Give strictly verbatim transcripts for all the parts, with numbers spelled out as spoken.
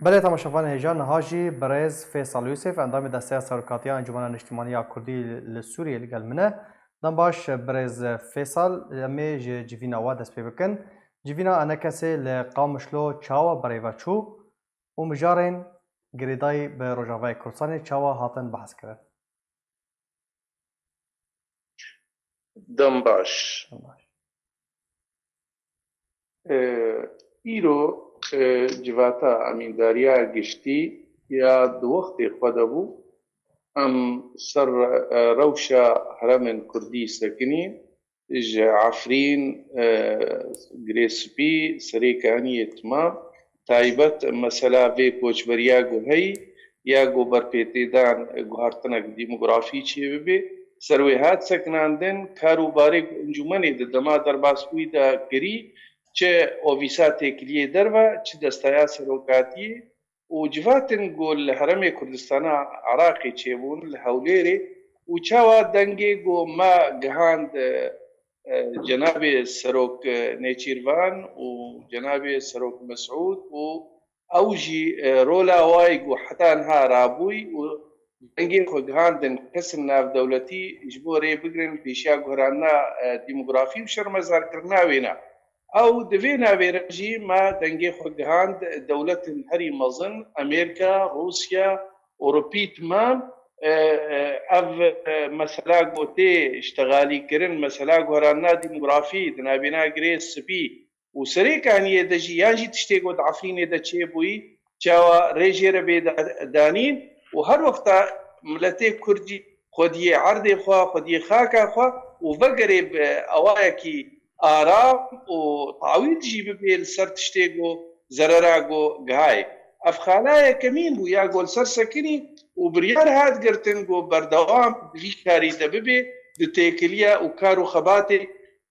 Belê, temaşevanê hêja, niha jî birêz Fêsal Yûsif, endamê Desteya Serokatiya Encûmena Niştimanî ya Kurdî li Sûriyê, li gel min e. Dem baş, birêz Fêsal, em ê ji civîna we dest pê bikin. Civîna enekesê li Qamişlo çawa berê ve çû û mijarên girêdayî bi Rojavayê Kurdistanê çawa hatin behs kirin? Dem baş. Dem baş. E, îro, e, civata emîndariya giştî ya di wextê xwe de bû. Em ser, e, rewşa heremên kurdî sekinî, ji Efrîn, e, Girê Spî, Serê Kaniyê Timam, taybet mesela vê koçberiya ku heyî, ya ku berpêtêdan guhertinek demografî çêbibe, ser wê hat sekinandin, kar û barê ku encûmenê di dema derbasbûyî de kirî, çi ofîsa têkiliyê derve, çi desteya serokatiyê û civatên ku li Herêmê Kurdistana Iraqê çêbûn, li Hewlêrê û çawa dengê ku me gihand, e, e, cenabê Serok, e, Nêçîrvan û cenabê Serok Mesûd û ew jî, e, rola wayî ku heta niha rabûyî û dengê xwe gihandin kesên navdewletî ji bo rê bigirin pêşiya guherandina, e, demografî û şermezarkirina wêna. Ew di vê navê re jî me dengê xwe gihand dewletên herî mezin, Amerîka, Rûsya, Ewropî timam, e, e, ev, e, mesela ku tê îştexalî kirin, mesela guherandina demografî di navbêna Girê Spî û Serê Kaniyê de jî yan jî tiştê ku di Efrînê de çêbûyî, çawa rê jê re bê da-, danîn û her wexta miletê Kurd jî xwediyê erdê xwe, xwediyê xaka xwe û vegerê bi awayekî aram û tawîl jî bibê li ser tiştê ku zerera ku gihayê. Ev xala yekemîn bû ya ku li ser sekinî û biryar hat girtin ku berdewam di vî karî de bibê, di têkiliya û kar û xebatê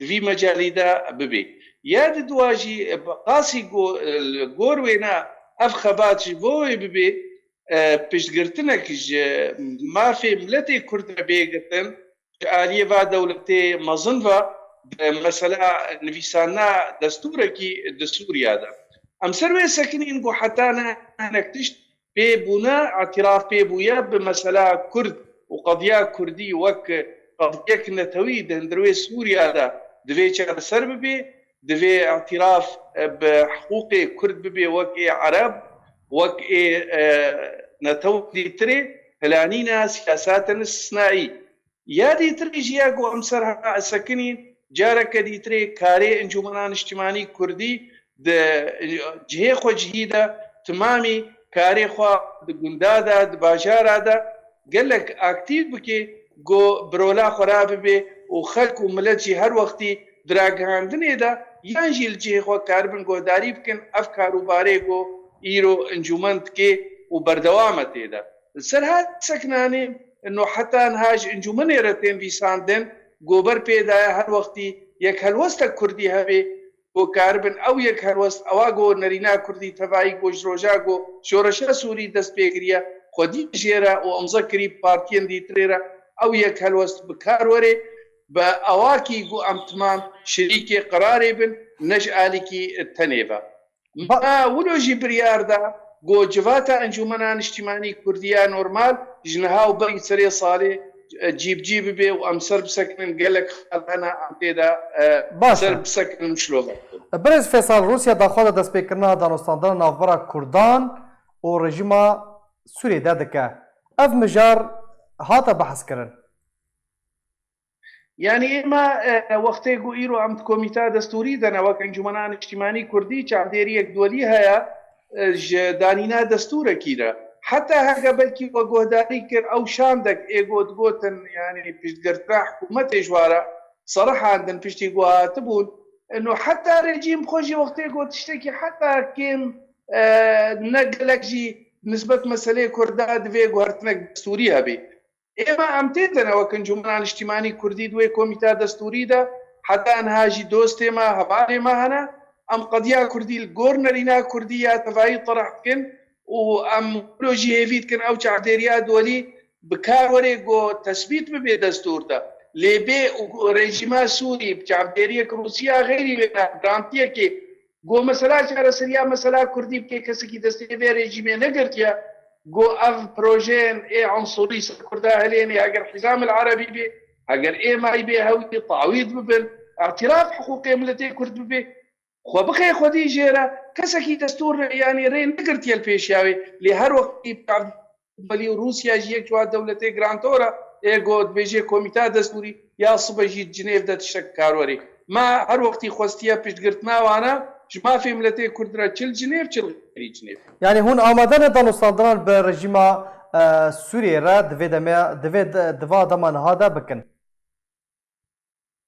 di vî mecalî de bibê. Ya di dua jî, e, qasî ku, e, li gor wêna ev xebat ji bo wê bibê, e, piştgirtinek ji mafê miletê Kurd re bê girtin, ji aliyê va dewletê mezin ve bi mesela nivîsandina destûrekî di Sûriya de. Em ser wê sekinîn ku heta ne hinek tişt pê bûne, îtiraf pê bûye bi mesela Kurd û qediya Kurdî wek qediyek netewî di hundirê Sûriya de divê çareser bibê, divê îtiraf, e, bi hiqûqê Kurd bibê wek ê Ereb, wek ê, e, netew dîtirê, planîna siyasatin istisnaî. Ya dîtirê jî ya ku em ser ha sekinîn, careke dîtirê karê Encûmena Niştimanî Kurdî di cihê xwe cihî de timamî karê xwe di gunda de, di bajara de gelek aktîf bike, ku bi rola xwe rabibê û xelk û milet jî her wextî di ragihandinê de yan jî li cihê xwe karibin guhdarî bikin ev kar û barê ku îro encûmen dike û berdewam e tê de. Li ser hat sekinanê, no heta niha ji encûmenê re tên vîsandin, ku ber pê daye her wextî yek helwestek Kurdî hebe, ku karibin ew yek helwest, ewa ku nerîna Kurdî tevayî ku ji roja ku şoreşa Sûrî dest pê kiriye, xwedî jê re û imze kirî bi partiyên dîtirê re ew yek helwest bi kar were, bi awakî ku em timam şirîkê qirarê bin, ne ji alîkî tenê ve. Ba- Me wilo jî biryar da ku civata Encûmena Niştimanî Kurdî ya normal ji niha û berî serê salê, e, cîbicî bibe û em ser bisekinin gelek xal hene em tê de, e, Baş e. ser bisekinin û şilova bikin. Birêz Fêsal, Rûsya daxwaza destpêkirina danûstandina navbera Kurdan û rejîma Sûriyê de dike. Ev mijar hate behskirin. Yanî êma, e, wextê ku îro em di komîta destûrî de ne, wek Encûmena Niştimanî Kurdî çavdêriyek duwelî heye, e, ji danîna destûrekî re. Heta heke belkî we guhdarî kir, ew şandek ê got, gotin, yanî piştgirtina hikûmetê ji wa re serihandin piştî ku hatibûn. Eno heta rejîm xwe jî wextê got tiştekî heta kêm, e, ne gelek jî nisbet meselê Kurda divê guhertinek destûrî hebê. Êma em tê de ne wek Encûmena Niştimanî Kurdî di wê komîta destûrî de, heta niha jî dostê me, hevalê me hene. Em qediya Kurdî li gor nerîna Kurdî ya tevayî terih dikin û em wilo jî hêvî dikin ew çavdêriya duwelî bi kar were ku tesbît bibe destûr de. Lê bê û rejîma Sûrî bi çavdêriyek Rûsya xeyrî wêna garantiyekê Go mesela çareseriya mesela Kurdî bike, kesekî destê vê rejîmê negirtiye. Go ev projeyên ê unsurî ser Kurda hilênê, heger Hizam el Erebî bê, heger êmayî bê hewî tawîd bibin, îtiraf hiqûqê miletê Kurd bibê, xwe bixê xwedî jê re, kesekî destûr, yanî rê negirtiye li pêşiya wê. Lê her wextî Belî û Rûsya jî yek ji wan dewletê girantor e, ê go dibêje komîta destûrî ya sibe jî di Cinêv de tiştek kar werê. Me her wextî xwestiye piştgirtina wana, ji mafê miletê Kurd re çi li Cinêv, çi li xêrî Cinêv. Yanî hûn amade ne danûstandinan bi rejîma, e, Sûriyê re di vê demê, di vê de, di va dema niha de bikin?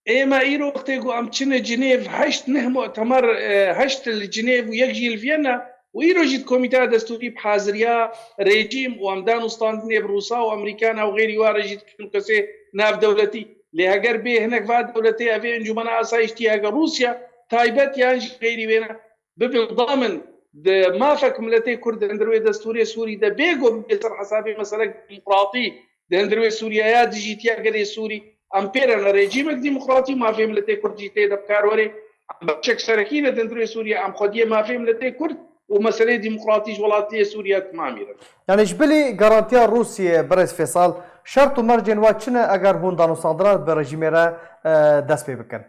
Ême îro wextê ku em çine Cinêv, heşt neh mu'temer, e, heşt li Cinêv û yek jî li Viyana û îro jî di Komîteya Destûrî bi haziriya rejîm û em danûstandinê bi Rûsa û Amerîkana û xeyrî wa re jî dikin û kesê navdewletî. Lê heger bê hinek va dewletê, ev ê Encûmena Asayîştî, heger Rûsya taybet yan jî xeyrî wê ne, bibin damin di mafek miletê Kurd di hundir wê destûrê Sûrî de bê ku bibê ser hesabê meselek demokratî di hundir wê Sûriyaya dijîtiya gelê Sûrî, em pê re ne rejîmek demokratî û mafê miletê Kurd jî tê de bi kar werê. Em beşek serekî ne di hundir wê Sûriye, em xwediyê mafê miletê Kurd û meseleyê demokratî ji welatiyê Sûriye timamî re. Yanî ji bilî garantiya Rûsiyê, birêz Fêsal, şert û mercên we çi ne eger hûn danûstandinan bi rejîmê re, e, dest pê bikin?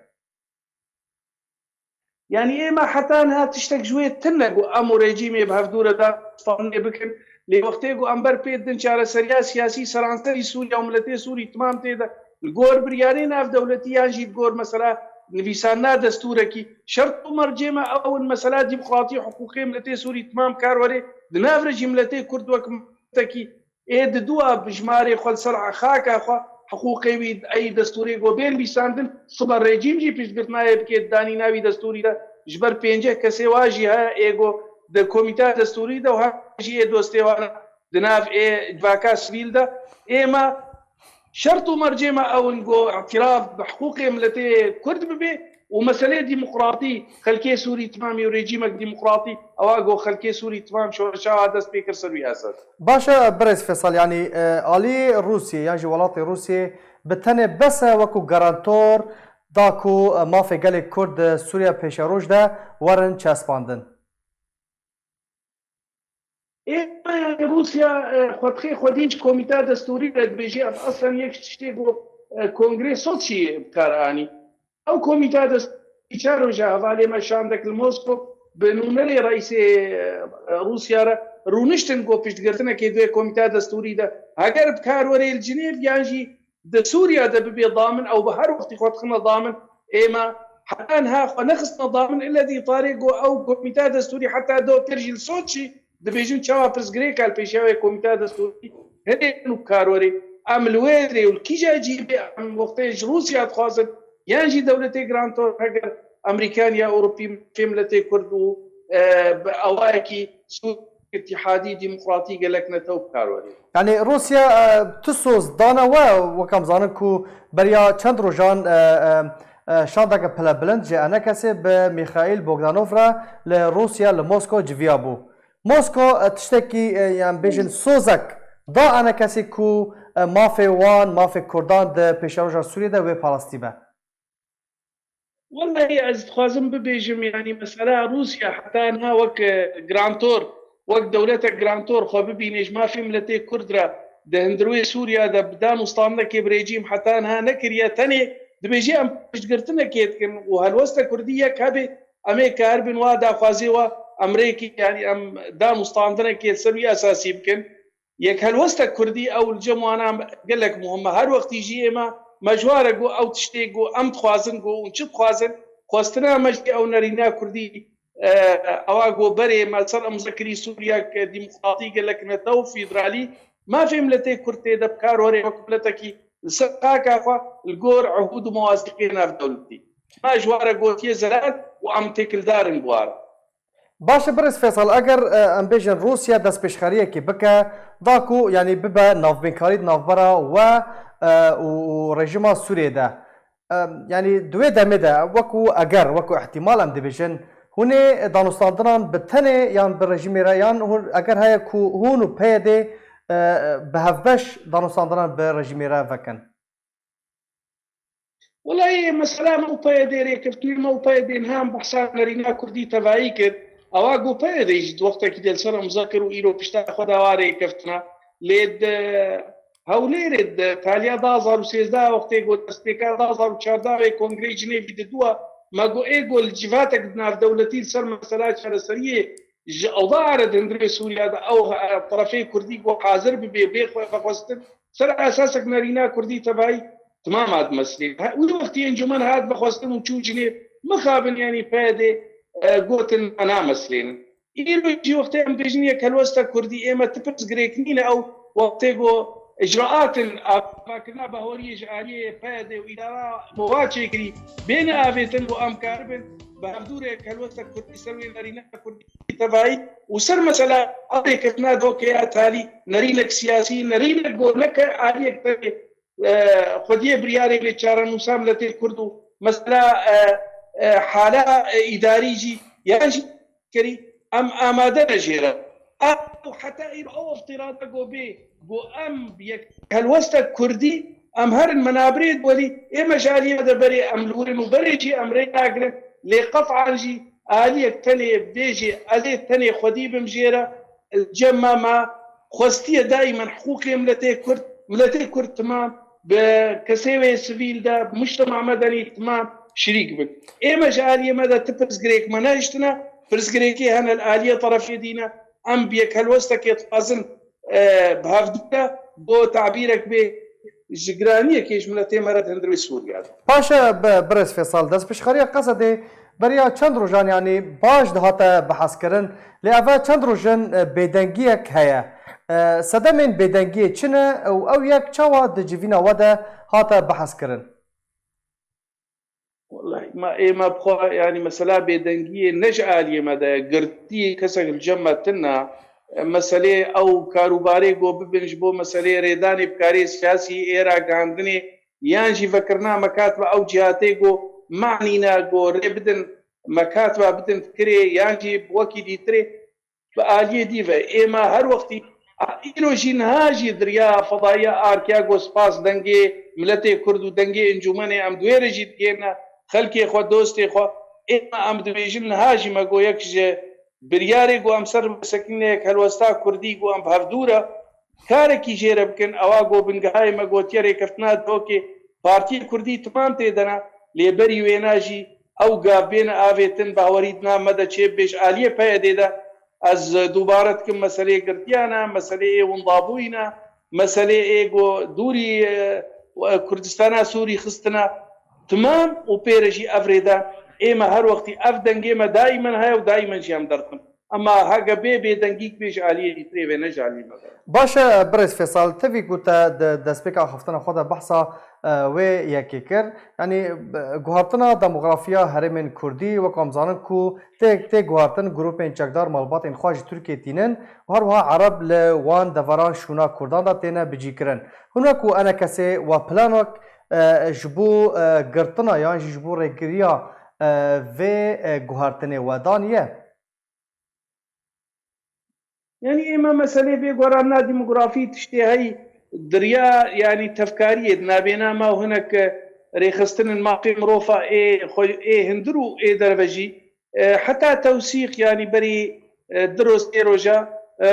Yanî ême heta niha tiştek ji wê tune ku em û rejîmê bi hevdû re danûstanê bikin. Lê wextê ku em ber pê didin çareseriya siyasî seranserî Sûriye û miletê Sûrî timam tê de, li gor biryarê navdewletî yan jî li gor mesela nivîsandina destûrekî, şert û mercê me ew in mesela demokratî, hiqûqê miletê Sûrî timam kar werê, di nav re jî miletê Kurd wek miletekî ê di dua bi jimarê xwe li ser xaka xwe, hiqûqê wî ey destûrê go bên bîsandin, sibe rejîm jî piştgirtina yê bike di danîna wî destûrî de, ji ber pênceh kesê wa jî heye ê go di komîteya destûrî de û her jî ê dostê wan di nav ê civaka sivîl de. Ême şert û mercê me ew in go îtiraf bi hiqûqê miletê Kurd bibe û meseleyê demokratî, xelkê Sûrî timamî û rejîmek demokratî, ewa go xelkê Sûrî timam şoreşa dest pê kir ser wî esas. Baş e, birêz Fêsal, yanî, e, alî Rûsiyê yan jî welatê Rûsiyê bi tenê bes e wekû garantor da ku, e, mafê gelê Kurd di Sûriya pêşeroj de werin çespandin? Ê, yanî Rûsya, e, xwe dixê xwedî ji komîteya destûrî re dibêje, ev aslen yek ji tiştê ku, e, Kongrê Soçî bi kar anî. Ew komîteya destûrî çar roja hevalê me şandek li Mosko bi nûnerê reîsê, e, Rûsya re rûniştin ku piştgirtinekê di wê komîteya destûrî de heger bi kar werê li Cinêv yan jî di Sûriya de bibe damin, ew bi her wextî xwe dixine damin, ême heta niha xwe nexistine damin, ille di îtarê ku ew komîteya destûrî heta do kir jî li Soçî, dibêjin çawa pirsgirêka li pêşiya wê komîteya destûrî hinê û bi kar werê. Em li wê derê û li kîja cihê em wextê ji Rûsya dixwazin, yan jî dewletê girantor heger Amerîkan ya Ewropî mafê miletê Kurd û, e, bi awayekî Sûrî, îtîhadî, demokratî gelek netew bi kar werê. Yanî Rûsya, e, tu soz dane we, wek em zanin ku beriya çend rojan, e, e, e, şandeke pilebilind ji Enekesê bi Mîxaîl Bogdanov re li Rûsya li Mosko civiya bû. Mosko, e, tiştekî, e, yan bêjin sozek da Enekesê ku, e, mafê wan, mafê Kurdan di pêşeroja Sûriyê de wê parastî be. Wellahî ez dixwazim bibêjim, yanî mesela Rûsya heta niha wek, e, grantor, wek dewletek grantor xwe bibîne ji mafê miletê Kurd re di hundirwê Sûriya de bi dan û standekê bi rejîm heta niha nekiriye. Tenê dibêje em piştgirtinekê dikin û helwesta Kurdî yek hebe, em ê karibin wa daxwazê wa em rêkî, yanî em dan û standinekê li ser wî esasî bikin. Yek helwesta Kurdî ew li cem wana gelek muhim e. Her wextî jî ême me ji wan re got ew tiştê got em dixwazin got hûn çi dixwazin. Xwestina me jî ew nerîna Kurdî, e, ewa got berê me li ser imze kirî Sûriyek demokratî, gelek netew, federalî. Mafê miletê Kurd tê de bi kar were wek miletekî li ser xaka xwe li gor ihûd û mewasîqê navdewletî. Me ji wan re gotiye zelal û em têkildar in bi wan re. Baş e, birêz Fêsal, eger, e, em bêjin Rûsya destpêşxeriyekê bike, da ku, yanî bibe navbînkarî di navbera we, e, û, û rejîma Sûriyê de, e, yanî di wê demê de, wekû eger, wekû îhtîmal em dibêjin, hûn ê danûstandinan bi tenê yan bi rejîmê re, yan hûn, eger heye ku hûn û P Y D, e, bi hevbeş danûstandinan bi rejîmê re vekin? Wela yê mesela me û PYDê rêkeftinê me û PYDê niha em behsa nerîna kurdî tevayî kir. Ewa got PYDê jî di wextekî de li ser imza kir û îro pişta xwe de wa rêkeftina. Lê di Hewlêrê di taliya du hazar û sêzdeh wextê got destpêka du hazar û çardeh wê kongreyê Cinêvî diduwa, me got ê got li civatek di navdewletî li ser mesela çareseriyê ji ewda re di hundirê Sûriya de ew, e, terefê kurdî ku hazir bibe bê xwe vexwestin, ser esasek nerîna kurdî tevayî timam hat meslê. He, wî wextî encûmen hat vexwestin û çû Cinêv, mixabin, yanî PYDê, e, gotin me nameslênin. Îro jî wextê em bêjin yek helwesta kurdî, ê me ti pirsgirêk nîne ew wextê ku icraatên avakirina bahoriyê ji aliyê PYDê û îdara Mova çêkirî bêne avêtin ku em karibin bi hevdû re yek helwesta kurdî ser wê nerîna kurdî tevayî û ser mesela ev rêkeftina dokeya talî nerînek siyasî, nerînek ku neke aliyek tenê, e, xwediyê biryarê lê çarenûsa miletê kurd û mesela, e, e, hala, e, îdarî jî yan jî kerî em amade ne jê re. Ew heta îro ew îftirata ku bê ku em bi yek helwesta kurdî em herin menabirê welî ê me ji aliyê de berê em li wir in û berê jî em rê nagirin lê qet'an jî aliyek tenê bêjê ez ê tenê xwedî bim jê re li cem me me xwestiye daîmen hiqûqê miletê kurd, miletê kurd timam bi kesê wê sivîl de, bi mujtema medenî timam şirîk bin. Ê me ji aliyê me de ti pirsgirêk me nehiştine, pirsgirêkê hene li aliyê terefê dî ne. Em bi yek helwestekê dixwazin, e, bi hevdû re bo tabîrek bê ji giraniyekê ji miletê me re di hundirê Sûriya de. Baş e, bi-, birêz Fêsal, destpêşxeriya Qesedê beriya çend rojan, yanî baş dihate bihezkirin, lê eve çend roj in, e, bêdengiyek heye. E, sedemên bêdengiyê çi ne û ew yek çawa di civîna we de hate bihezkirin? Wellahî, ma, ê me bi xwe, yanî mesela bêdengiyê ne ji aliyê me de ye, girtî kesek li cem me tune. E, meselê ew karûbarê ku bibin ji bo meselê rêdanê bi karê siyasî ê ragihandinê, yan jî vekirina mekatiba ew cihatê ku manî ne ku rê bidin mekatiba bidin fikirê, yan jî wekî dîtirê bi aliyê dî ve. Ê me her wextî, a, îro jî niha jî di riya fedaiya Arkiya ku spas dengê miletê Kurd û dengê encûmenê em di wê re jî digihêne xelkê xwe, dostê xwe. Ê me em dibêjin niha jî me got yek ji biryarê ku em ser bisekîne yek helwesta Kurdî ku em bi hevdû re karekî jê re bikin, ewa ku bingehayê me gotiye rêkeftina dihokê partiyê Kurdî timam tê de ne, lê berî wêna jî ew gav bêne avêtin, bawerî di nav me de çêbibe ji aliyê PYDê de. Ez dubare dikim meseleyê girtiyan e, meseleyê windabûyî ne, meseleyê ê ku dûrî, e, Kurdistana Sûrî xistine, timam û pê re jî ev rê de ê me her wextî ev dengê me daîmen heye û daîmen jî em derdixin. Ema heke bê bêdengîk bê ji aliyê dîtirê ve ne ji aliyê me ve. Baş e, birêz Fêsal, tevî ku te di destpêka axaftina xwe de behsa, e, wê yekê kir. Yanî, e, guhertina demografiya herêmên Kurdî, wek em zanin ku tê, tê guhertin grûpên çekdar malbatên xwe ji Tirkiyê tînin û her wiha Ereb li wan deveran şûna Kurdan de têne bicîkirin. Hûn wek ku enekesê we planek, e, ji bo, e, girtina yan jî ji bo rêgiriya, e, vê, e, guhertinê we daniye? Yanî ê me meselê vê guherandina demografî tiştê heyî di riya, yanî tevkariyê di navbêna me û hinek rêxistinên maqê mirofa ê xwe, ê hundir û ê derve jî, e, heta tewsîq, yanî berî, e, du roj, sê roja, e,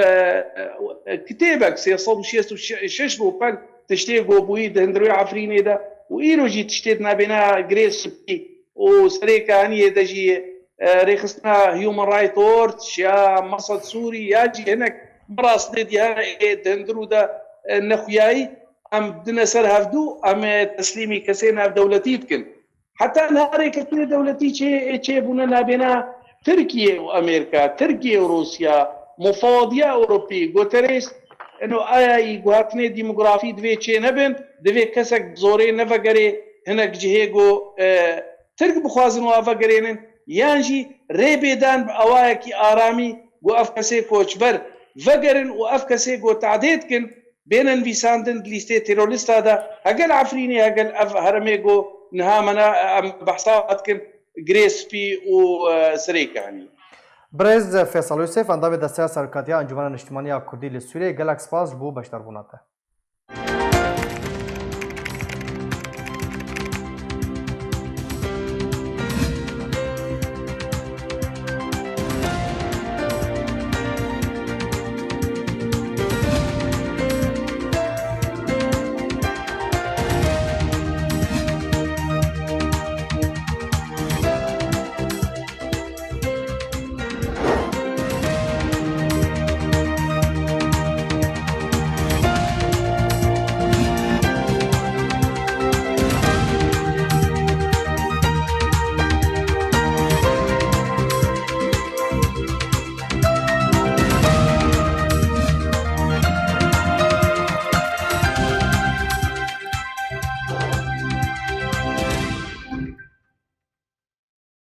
e, kitêbek sê sed û şêst û şeş rûpel tiştê ku bûyî di hundirê Efrînê de û îro jî tiştê di navbêna girê spî û serê kahaniyê de jî, e, rêxistina Human Rights Watch ya Mesed Sûrî ya jî hinek bi rastî dî hene ê di hundirû de, e, nexuyayî em dine ser hevdû, em ê teslîmî kesê navdewletî dikin. Heta niha rêkeftinê dewletî çê, çêbûne navbêna Tirkiye û Amerîka, Tirkiye û Rûsya, Mufawediya Ewropî, Guterres, ino ayayî guhertinê demografî divê çê nebin, divê kesek bi zorê nevegerê hinek cihê ku, e, Tirk bixwazin wa vegerênin, yan jî rê bê dan bi awayekî aramî ku ev kesê koçber vegerin û ev kesê ku tehdê dikin, bêne nivîsandin di lîstê terorîsta de, hegel Efrînê, hegel ev heremê ku niha me ne, em behsa dikin, Girê Spî û, e, Serê Kahanî. Birêz Fêsal Yûsif, endamê Desteya Serokatiya Encûmena Niştimanî ya Kurdî li Sûriyeyê, gelek spas ji bo beşdarbûna te.